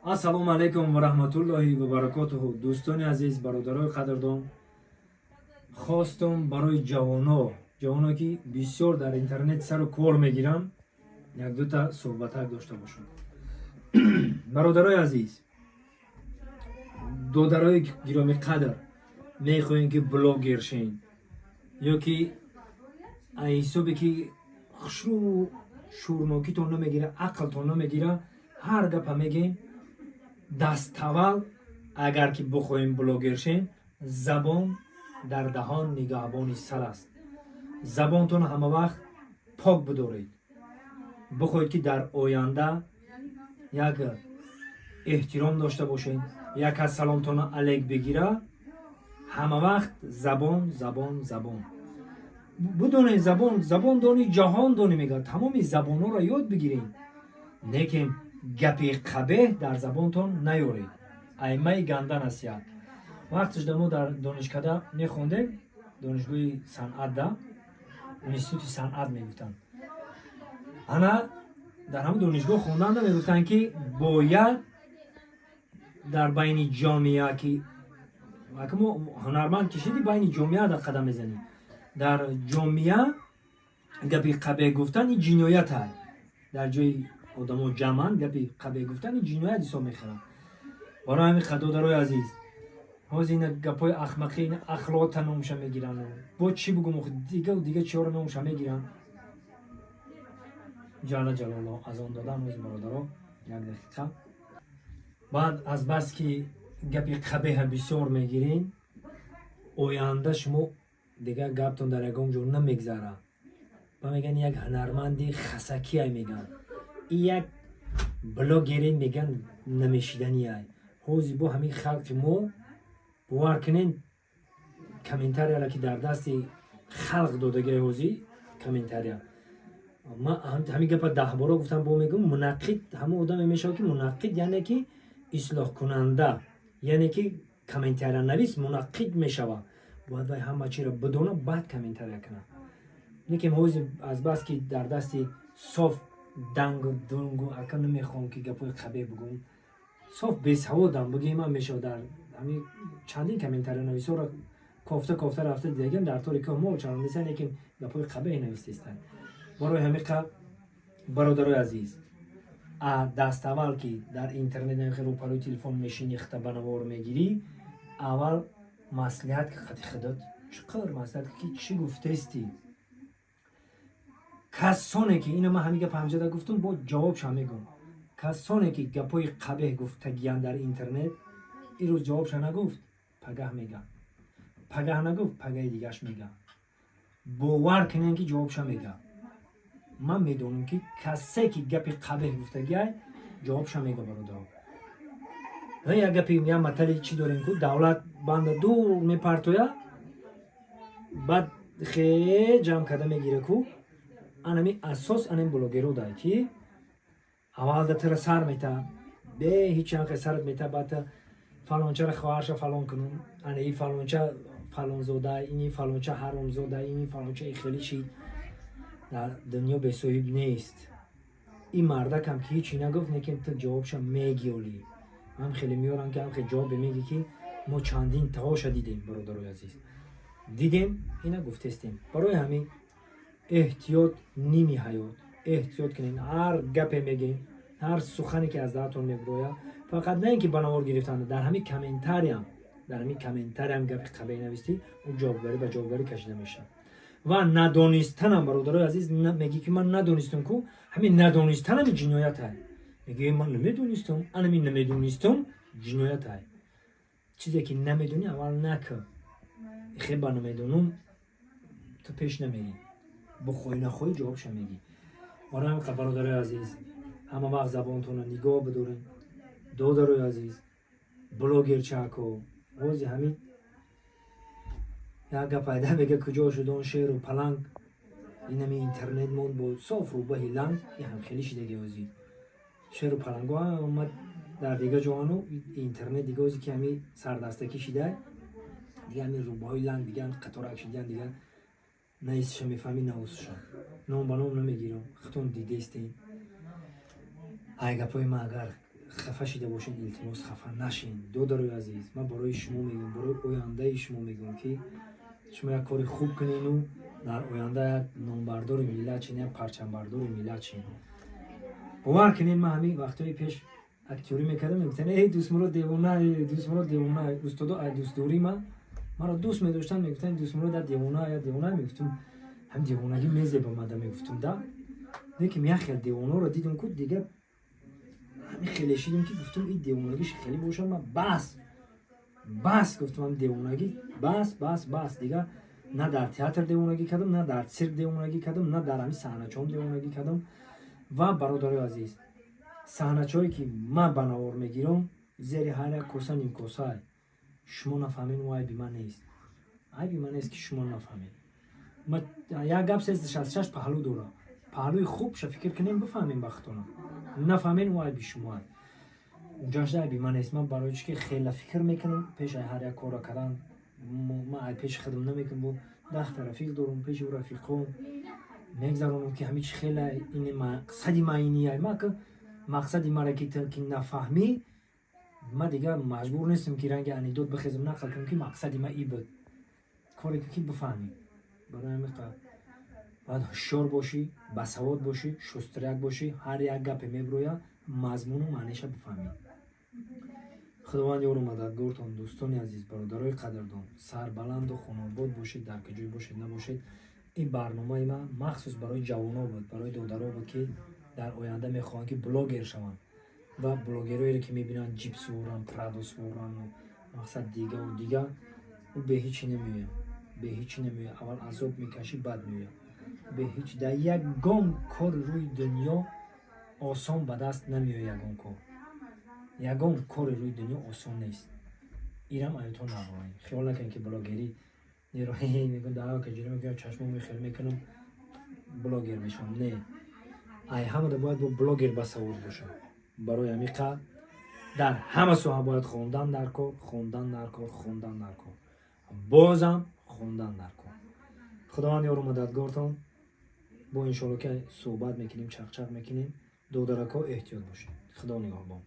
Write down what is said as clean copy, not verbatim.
Ассалому алайкум ва раҳматуллоҳи ва баракотуҳу. Дӯстони азиз, бародарои қадрдон, хостум барои ҷавоно, ҷавоно, ки бисёр дар интернет сару кор мегиранд, як дута суҳбатак дошта бошам. Бародарои азиз, додарои гиромиқадр, мехоҳем, ки блогер шен ё ки ҳисобе ки хушрӯ шӯрнокитон намегира, ақлтон намегира, ҳар гапа мегем. Даставвал, агар ки бихоҳем блогер шен, забон дар даҳон нигаҳбони сар аст. Забонтон ҳама вақт пок бидоред. Бихоҳед, ки дар оянда як эҳтиром дошта бошед, як аз саломтона алек бигира, ҳама вақт забон, забон, забон бидонед. Забон, забон дони, ҷаҳон дони, мегӯяд. Тамоми забонҳоро ёд бигиред, лекин гапи қабеҳ дар забонтон наёред. Аймаи ганда насиҳат. Вақташ да мо дар донишкада мехондем, донишгоҳи санъатда, институти санъат мегуфтанд. Ана дар ҳамн донишгоҳ хонданда мегуфтанд, ки бояд дар байни ҷомеа, ки мо ҳунарманд кишиди, байни ҷомеа дар қадам мезанем, дар ҷомеа гапи қабеҳ гуфтан ин ҷиноят ай. Дар ҷои одамо ҷамъанд, гапи қабеҳ гуфтан ин ҷиноят ҳисоб мехӯрад. Барои ҳамин, додарои азиз, ҳозир ина гапҳои ахмақӣ, ина ахлота номша мегиранд, бо чӣ бугум, дига дига чиҳоро номша мегиранд. Ҷалла ҷалоло азон додан. Ҳозир, бародаро, як дақиқа. Баъд аз бас ки гапи қабеҳа бисёр мегирин, оянда шумо дигар гаптон дар ягон ҷо намегзара. Ба мегӯянд, як ҳунарманди хасакиай, мегӯянд, и як блогере, мегӯянд, намешиданиай. Ҳозир бо ҳамин халқи мо, бовар кунен, комментарияра, ки дар дасти халқ додагиай, ҳозир комментария, ман ҳамин гапа 10 бора гуфтам, бо мегӯм: мунаққид ҳамон одаме мешавад, ки мунаққид, яъне ки ислоҳкунанда, яъне ки комментариянавис мунаққид мешавад, бояд вай ҳама чиро бидона, баъд комментария кунад. Лекин ҳозир азбаски дар дасти соф дангу дунгу, ака, намехоҳам, ки гапҳои қабеҳ бигӯм, соф бесаводам бигӯем ҳам мешавад. Дар ҳамин чандин комментариянависҳоро кофта кофта рафта дидагиам, дар тори ки мол чаронисан, лекин гапҳои қабеҳ навистестанд. Барои ҳамиқа, бародарои азиз, а даставвал, ки дар интернет рӯпарӯи телефон мешинӣ, хита ба навор мегирӣ, аввал маслиҳат ки қати худот чӣ қадр маслиҳат, ки чӣ гуфтестӣ. Касоне ки ина, ман ҳамин гап ҳамҷада гуфтум, бо ҷавобшам мегӯм: касоне ки гапҳои қабеҳ гуфтагиянд дар интернет, ирӯз ҷавобша нагуфт, пагаҳ мега, пагаҳ нагуфт, пагаи дигаш мега. Бовар кунем, ки ҷавобша мега. Ман медонам, ки касе ки гапи қабеҳ гуфтагиай, ҷавобша мега. Бародаро, як гапи, як матали чӣ дорем ку: давлат банда дур мепартоя, баъд хе ҷамъ карда мегира ку. Анами асос анин блогеро дай, ки аввал да тира сар мета, бе ҳеҷ анхе сарат мета, баъд фалончара хоҳарша фалон кунум, ана и фалонча фалонзода, ини фалонча ҳаромзода, ини фалонча ихели шид. Дар дунё бесоҳиб нест. Ин мардакам, ки ҳечи нагуфт, лекин ту ҷавобша мегиёлӣ. Ҳам хеле меёрам, ки ҳам хеле ҷавобе меги, ки мо чандин таоша дидем. Бародарои азиз, дидем, ина гуфтестем. Барои ҳамин эҳтиёт ними ҳаёт. Эҳтиёт кунед ҳар гапе мегем, ҳар сухане ки аз даҳатон мебирояд. Фақат на ин ки ба навор гирифтанда, дар ҳамин комментариям, дар ҳамин комментариям гапи қабеҳ навистӣ, ӯ ҷавобгарӣ, ба ҷавобгарӣ кашида мешавад. Ва надонистанам, бародарои азиз, мегӣ, ки ман надонистам ку, ҳамин надонистанами ҷиноят ай. Мегӯи, ман намедонистам, анами намедонистам ҷиноят ай. Чизе ки намедонӣ, аввал накӣ. Хеба намедонам, ту пеш намерӣ, бихоҳӣ нахоҳӣ, ҷавобша мегӣ. Барои ҳамин, бародарои азиз, ҳама вақт забонтонро нигоҳ бидоред. Додарои азиз, блогерчако, ҳози ҳамин як гап пайда мега: куҷо шуд он шеру паланг? Инами интернет монд бо соф рӯбаҳи ланг. И ҳам хеле шидаги. Ҳозир шеру паланго омад дар дига ҷоану интернет дига. Ҳози ки ҳами сардастакӣ шида, дига ҳамин рӯбаҳои ланг дига қаторак шидиян, дига на исша мефаҳмӣ, на усша. Ном ба ном намегирам, худтон дидестем. Ай гапҳои ман агар Хафа шида бошед, илтимос, хафа нашин. Додарои азиз, ман барои шумо мегӯям, барои ояндаи шумо мегӯям, ки шумо як кори хуб кунену дар оянда як номбардори миллат чин, як парчамбардори миллат чин. Бовар кунед, ман ҳамин вақтҳои пеш актёрӣ мекардам, мегуфтанд: «Эй, Дӯстмурод девона, Дӯстмурод девона». Устодо ай дӯстдорӣ ман маро дӯст медоштанд, мегуфтанд: «Дӯстмурод я девона, я девона». Мегуфтум: «Ҳам девонагӣ мезеба мада», мегуфтум да. Лекин як хел девонаро дидум ку, дига ҳамин хеле шидум, ки гуфтум: «Ин девонагиш хеле бошад, ман бас, бас», гуфтум, «ҳам девонагӣ бас, бас, бас». Дига на дар театр девонагӣ кардам, на дар цирк девонагӣ кардам, на дар ҳамин саҳначаҳом девонагӣ кардам. Ва бародарои азиз, саҳначаҳое ки ман ба навор мегирам, зери ҳар як коса нимкосае. Шумо нафаҳмед, ӯ айби ман нест, айби ман нест, ки шумо нафаҳмед. Як гап 366 паҳлӯ дорад. Паҳлӯи хубша фикр кунем, бифаҳмем бахтона. Нафаҳмед, ӯ айби шумоа, уҷашда айби ман нест. Ман барои чӣ ки хела фикр мекунам пеш ай ҳар як корро кардан. Ман ай пеши худам намекунам, бо 10-та рафиқ дорам, пеши ӯ рафиқом мегзаронам, ки ҳамин чи хела ини мақсади ма иния. Ма мақсади мара ки нафаҳмӣ, ма дигар маҷбур нестам, ки ранги анекдот бихезам, нақл кунам, ки мақсади ма и буд. Коре ки бифаҳмӣ. Барои ҳамин бояд ҳушёр бошӣ, басавод бошӣ, шустряк бошӣ, ҳар як гапе мебирояд, мазмуну маънеша бифаҳмӣ. Худованд ёру мададгортон. Дӯстони азиз, бародарои қадрдон, сарбаланду хонобод бошед, дар куҷое бошед набошед. Ин барномаи ман махсус барои ҷавоно буд, барои додаро буд, ки дар оянда мехоҳанд, ки блогер шаванд. Ва блогерҳоеро ки мебинанд, ҷип суворанд, Прадо суворанд, мақсад дигаву дига, ӯ бе ҳичи намеояд, бе ҳичи намеояд. Аввал азоб мекашӣ, баъд меояд. Бе ҳеҷ дар ягон кори рӯи дунё осон ба даст намеояд. Ягон кор, ягон кори рӯи дунё осон нест. Ирам аётон набуред. Хиёл накунед, ки блогерӣ неро мегӯям, дар каҷира мекунам, чашмо мехел мекунам, блогер мешавам. Не, ай ҳамада бояд бо блогер басавод бошад. Барои ҳамин қадр дар ҳама соҳа бояд хондан дар кор, хондан дар кор, хондан дар кор, бозам хондан дар кор. Худованд ёру мададгортон. Бо иншоалло, ки суҳбат мекунем, чақчақ мекунем. Додарако, эҳтиёт бошед. Худо нигаҳбон.